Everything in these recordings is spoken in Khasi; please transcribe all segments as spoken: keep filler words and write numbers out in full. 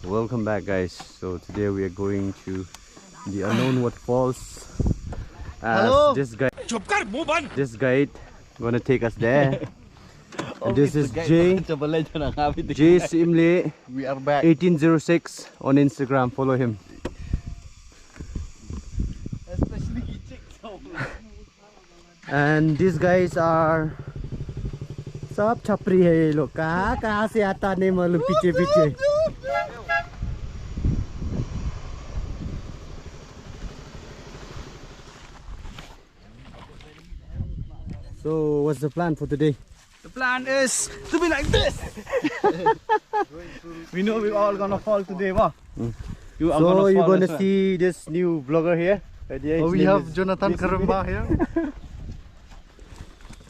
Welcome back, guys. So today we are going to the unknown waterfalls. As Hello. This guy, चुप कर, मुंह बंद। This guide gonna take us there. And this is Jay, Jay Simle, We are back. Eighteen zero six on Instagram. Follow him. And these guys are सब छपरी है ये लोग। कहाँ कहाँ से आता नहीं मालूम, पीछे पीछे। So, what's the plan for today? The plan is to be like this. We know we all gonna fall today, wa? Mm. You are So gonna you're fall gonna as well. See this new vlogger here. Right here, Oh, his we name have is Jonathan Jason Karamba here.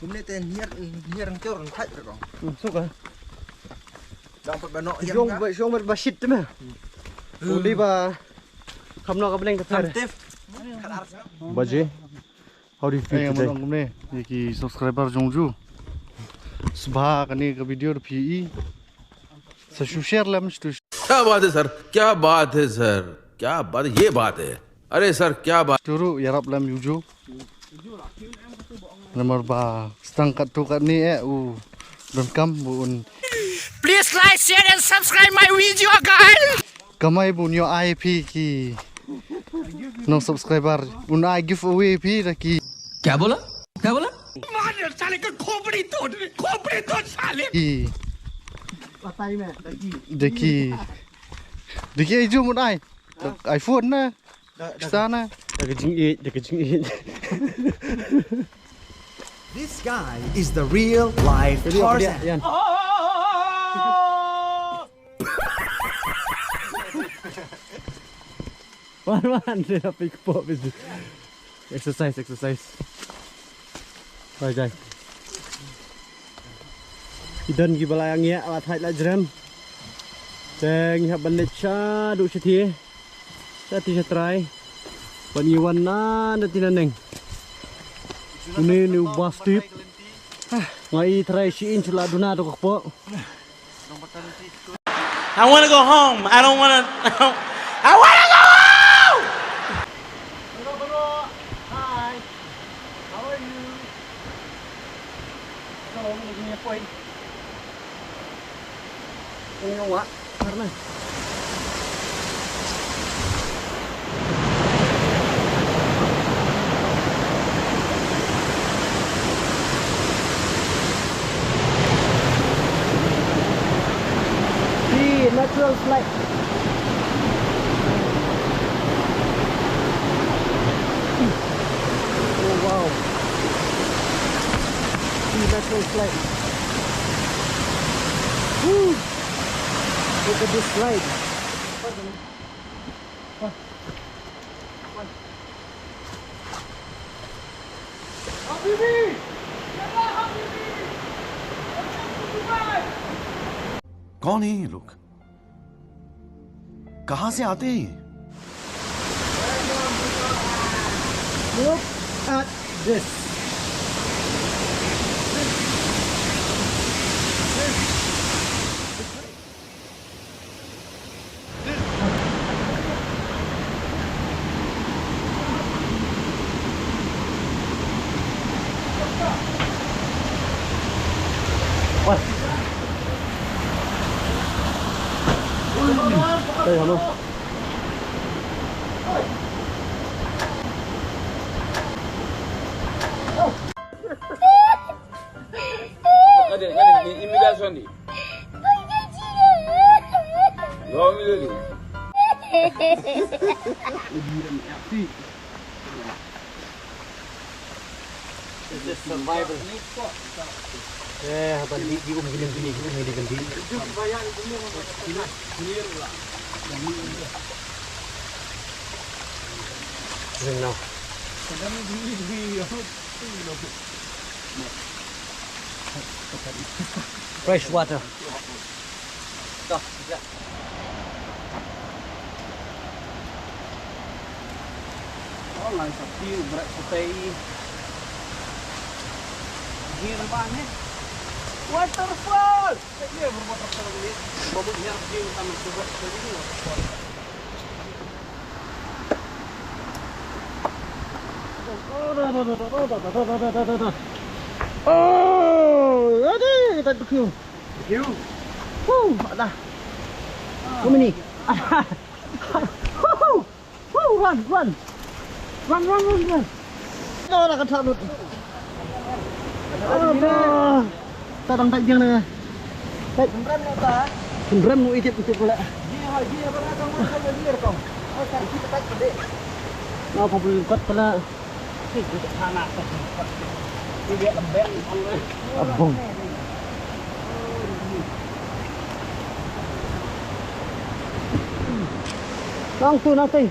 Kumne ten hier hier ngker ngkai rekong. Hmm, suka. Dapat banok hier Jong ngka. Ba jong ba shit me. Uli ba kam no ka bleng ka ter. Samtif. Baje. How do you feel Hey, today? Manong kumne, ye ki subscriber jong ju. Sbha kane ka video da phi i. Sa shu share lem stu क्या बात है सर, क्या बात है सर, क्या बात, ये बात है। अरे सर, क्या बात। Turu yarap lem yu ju. Namar ba stang kat tu kat ni eh u don kam bu un. Please like, share and subscribe my video, guys. Kamai bun yo I P ki. No subscriber. Un I giveaway pi da ki. क्या बोला? क्या बोला? मार साले का खोपड़ी तोड़, खोपड़ी तोड़ साले। Ki. Patai me, da ki. Da ki. Da ki ai ju mun ai. Da iPhone na. Da, da, Pista na. Da ka jingïeit, da ka jingïeit. This guy is the real life Tarzan. Yan. Wan wan, dia dah pergi kepok bisi. Exercise, exercise. Bye guys. Ki don ki ba la ïa ngiah la thait la jrem. Te ngi hap ban leit sha duh sha thiah. Sha thiah sha trai. Ban ngi wan na na ti na neng. Une une u bus tip. Nga i trai shi inch la duna to ka kepok. I want to go home. I don't want to. I want to go home. Hello, hello. Hi. How are you? Hello, give me a point. Ano yung wa? Karna. The natural slide. Oh wow. The natural slide. Woo! Look at this slide. कौन है ये लोग? कहां से आते हैं ये? Look at this. Ada, ada, ini, ini dah Sondi. Dua miliar ni. This is survival. Eh, ban dih, dih um gini, gini, gini, gini, gini. Drink now. Fresh water. Dah, dah. Oh, ngan sapi, brat sapi. Ni nampak ni. Waterfall. Cek dia waterfall ni. Oh, ada tak bekiu. Bekiu. Huh, ada. Kau ni. Woo, run, run. Run, run, run, run. Dah, dah, kata lut. Aduh. Tadang tak jeng dah. Hei. Kynrem ne ta? Kynrem nu itip itip pula. Ji ha ji ha ba ka ma ka ni er kong. Ai ka ki ta ka de. Na pa bul kat pula. Abong. Nang tu nang tu.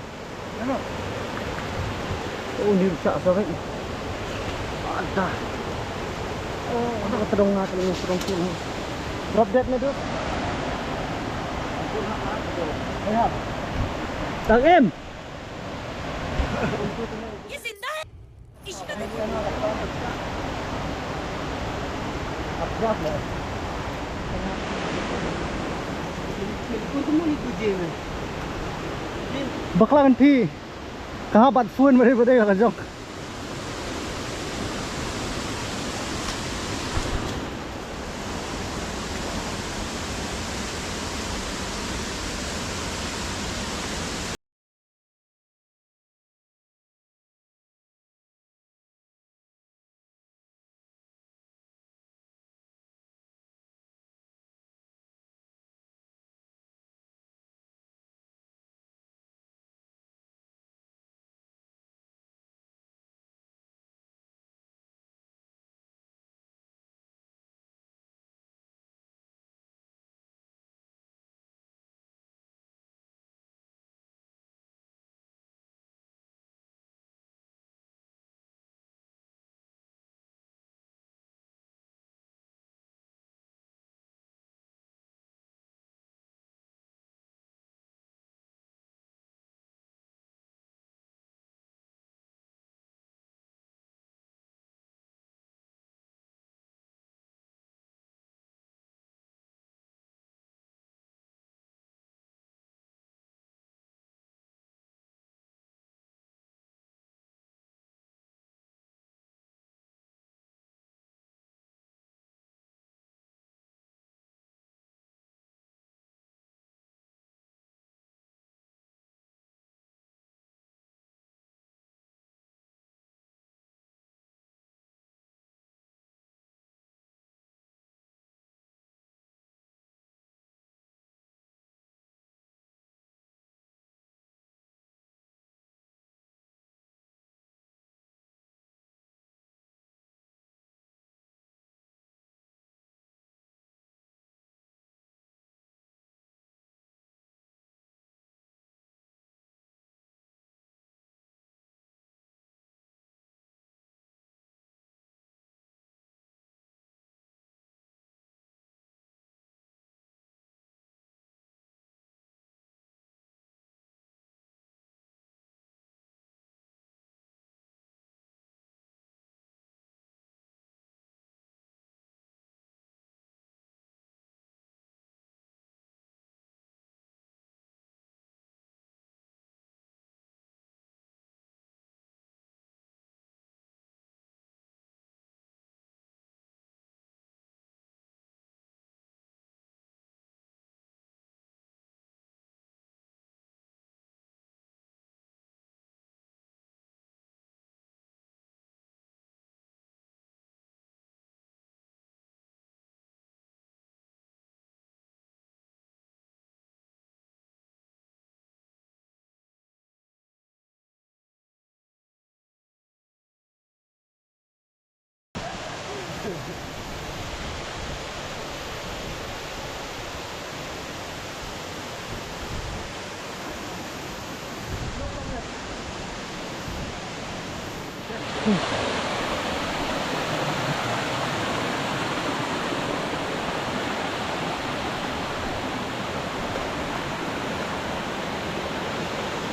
Oh, ni rusak sangat. Ada. Oh, ada tedong na tedong tedong tu. Drop dead na tu. Ya. Tang em. Bakla kan phi. Ka ha bat phone bade bade ka jong.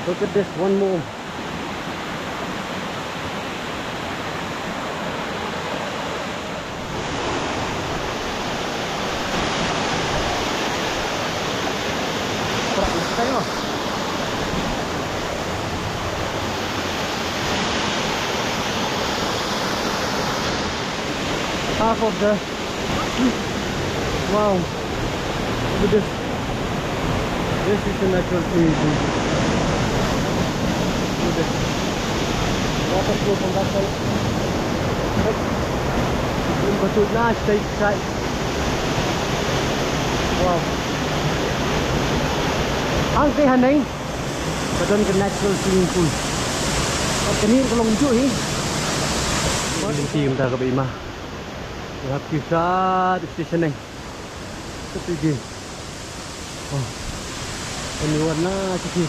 Look at this, one more. Half of the, wow, look at this. This is a natural swimming pool. Look at this. Water flow from that side. But to last side, side. Wow. Hangtei haneng ka don ka natural swimming pool. Bad kane ka long juh hi. Lynti mynta kaba i ma. Nga hap kiew sha station neng. Ka phi di. Oh. Kane wan na ka phi.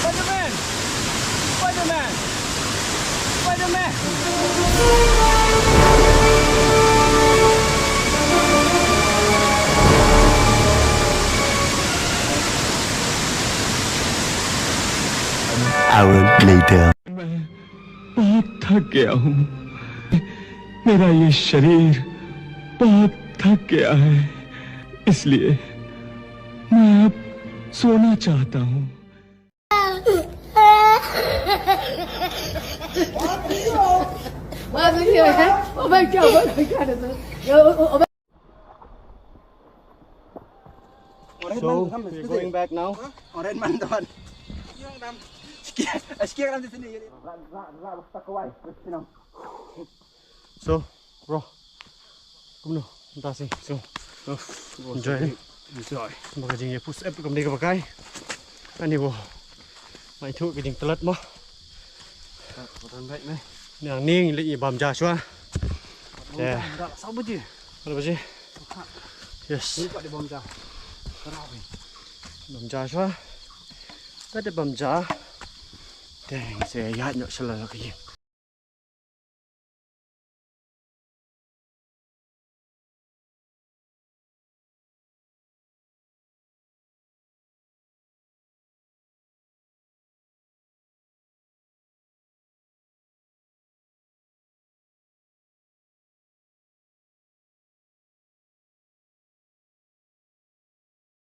Spider-Man! Spider-Man! Spider-Man! An hour later. मैं बहुत थक गया हूँ। मेरा ये शरीर बहुत थक गया है, इसलिए मैं अब सोना चाहता हूँ। Oh my God, oh my God. So, we're going back now. Orange man doon. Skia, skia lang sa sini. So, bro. Kumno? Mynta sngi. So, enjoy. Enjoy. Ba ka jingïapus ep kumne kaba kai. Ani wo. Mai thu ka jingtlat mo. Ni ang ning leh i bam ja shuwa. Bam ja, saw baje. Saw baje. Yes. Bam ja shuwa. Ka dei bam ja. Teng se ïaid noh shala ka ïing.